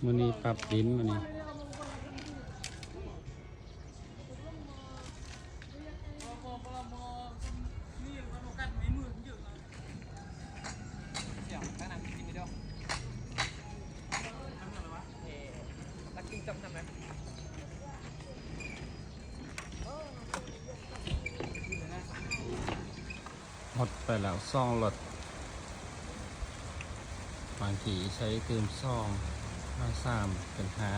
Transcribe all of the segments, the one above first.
ມື້ນີ້ປັບດິນມື້ນີ້. ຫົດໄປແລ້ວສອງລົດ, ບາງທີໃຊ້ຕື່ມສອງ ມາສາມເປັນຫ້າ.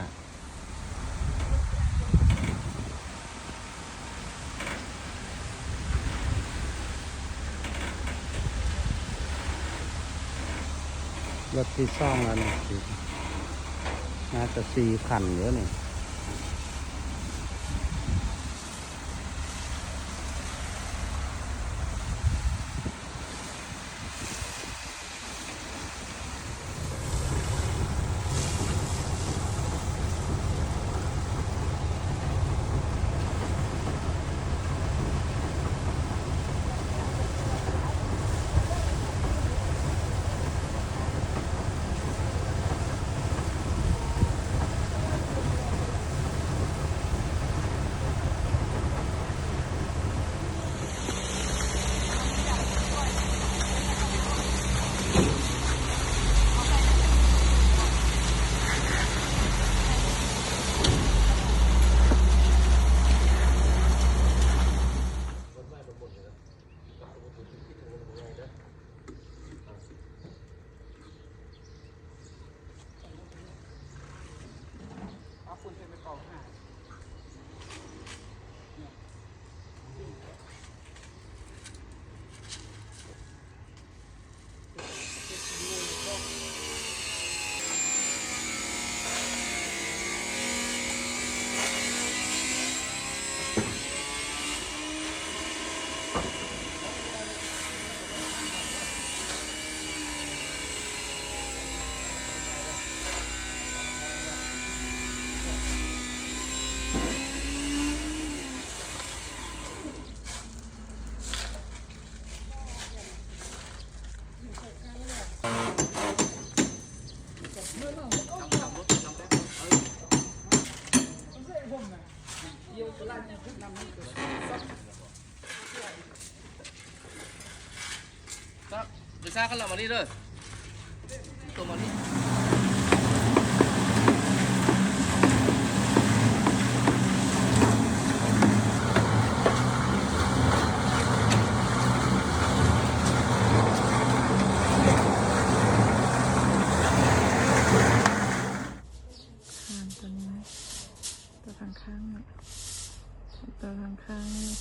ລົດທີສອງແລ້ວນີ້ ໜ້າຈະສີ່ຄັນຢູ່ນີ້. ໄປຊາກັນລະມານີ້ເດີ ໂຕມານີ້. ຄານຕົວນີ້ ຕົວທາງຂ້າງນີ້ ຕົວທາງຂ້າງນີ້.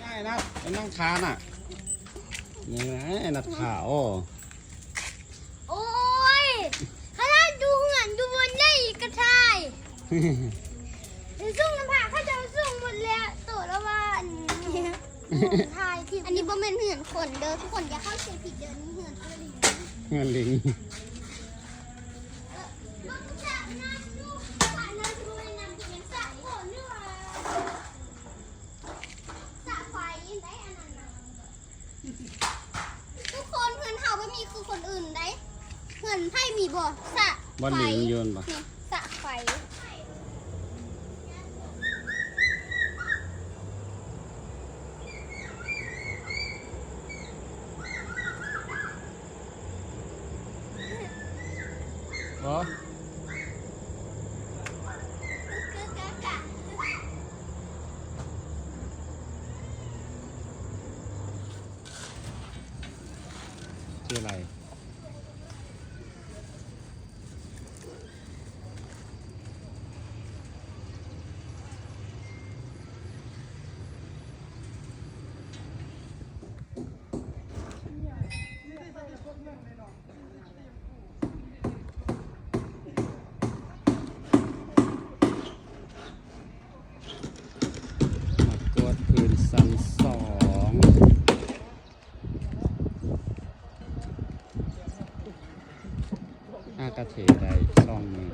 ງ່າຍນະ ໄປນັ່ງຄານນະ ນີ້ນະ ນັດຂາ ໂອ້ ໂອ້ຍ ຂະໜາດຢູ່ເຮືອນຢູ່ບ່ອນໃດກະຖ່າຍ. ໄດ້ສົ່ງນ້ຳພາ ເຂົາເຈົ້າສົ່ງໝົດແລ້ວ ໂຕລະວ່າອັນນີ້ ຖ່າຍທີ່ ອັນນີ້ບໍ່ແມ່ນເຮືອນຄົນເດີ ທຸກຄົນຢ່າເຂົ້າໃຈຜິດເດີ ນີ້ເຮືອນເຈົ້າຫຼີ ເຮືອນລິງ. ທຸກຄົນ ເຮືອນເຮົາບໍ່ມີຄືຄົນອື່ນໃດ. ເຮືອນໃຜມີບໍ່ ສະ ບ່ອນນີ້ມັນຢູ່ຫັ້ນບໍ່ ນີ້ ສະໄຟ. ບໍ່ ກະກະກະ. ຄືໄລ. ມາກວດພື້ນຊັ້ນສອງ ອາກະເທໄດ້ສອງມື້.